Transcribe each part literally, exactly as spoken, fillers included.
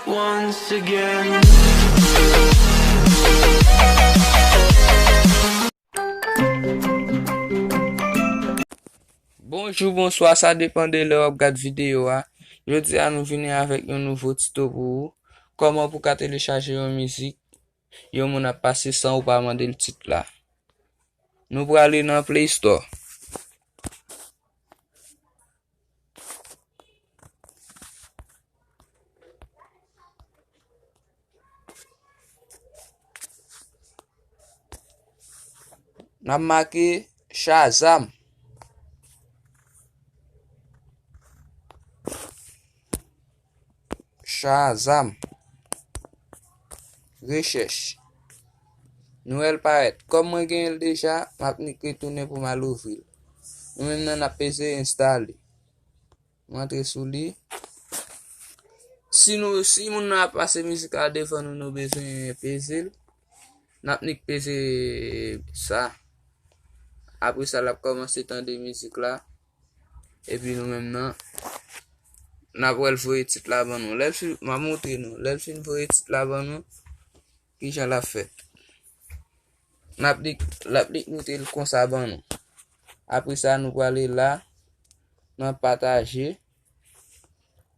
Once again. Bonjou, bonswa, sa depann de lè w ap gad videyo a. Jodi a, nou vini avèk yon nouvo tito pou ou. Kòman pou ka telechaje yon mizik, yon moun ap pase san ou pa mande l tit la. Nou prale nan Play Store. N ap make Shazam. Shazam. Rechèch. Nou wè l parèt. Kòm mwen genyen l deja, m ap nik retounen pou m al ouvri l. Nou menm nan, n ap peze enstale. M antre sou li. Si nou, si moun nan ap pase mizik la devan nou, nou bezwen peze l. N ap nik peze sa. Apre sa, l ap kòmanse tande mizik la. Epi nou menm nan, n ap wè l voye tit la ban nou. Lè l fin, m ap montre nou. Lè l fin voye tit la ban nou, kijan l ap fèt. N ap lik, l ap lik moute l konsa ban nou. Apre sa, nou prale la, nan pataje,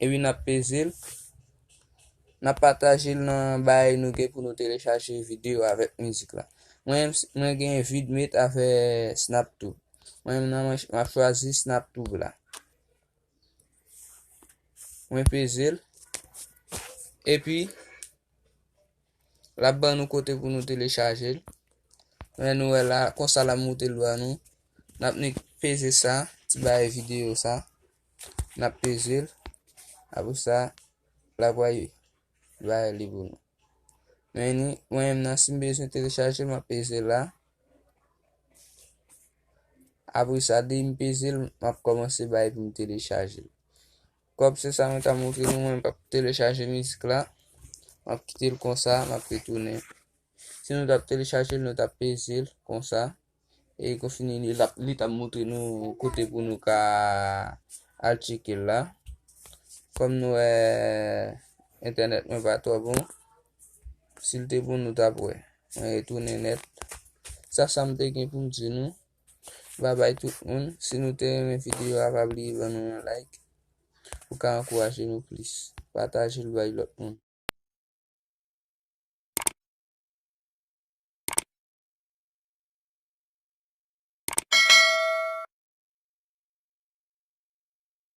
epi n ap peze l. N ap pataje l nan bagay nou gen pou nou telechaje videyo avèk mizik la. Mwen, mwen gen Vidmate avèk SnapTube. Mwen menm nan, mwen, m ap chwazi SnapTube la. Mwen peze l. Epi, l ap ban nou kote pou nou telechaje l. Men nou wè la, konsa l ap moute l ban nou. N ap nik peze sa, ti bagay videyo sa. N ap peze l. Apre sa, l ap voye bagay li pou nou. Men ni, mwen menm nan, si m bezwen telechaje l, m ap peze la. Apre sa, depi m peze l, m ap kòmanse bay pou m telechaje l. Kòm se sa mwen t ap montre nou, mwen p ap telechaje mizik la. M ap kite l konsa, m ap retounen. Si nou t ap telechaje l, nou t ap peze l konsa. E kon fini, li t ap, li t ap montre nou kote pou nou ka al tcheke l la. Kòm nou wè, entènèt mwen pa twò bon, si l te bon, nou t ap wè. Mwen retounen nèt. Sa, sa m te gen pou m di nou. Babay tout moun. Si nou te renmen videyo a, pa bliye ban nou yon like pou ka ankouraje nou plis. Pataje l bay lòt moun.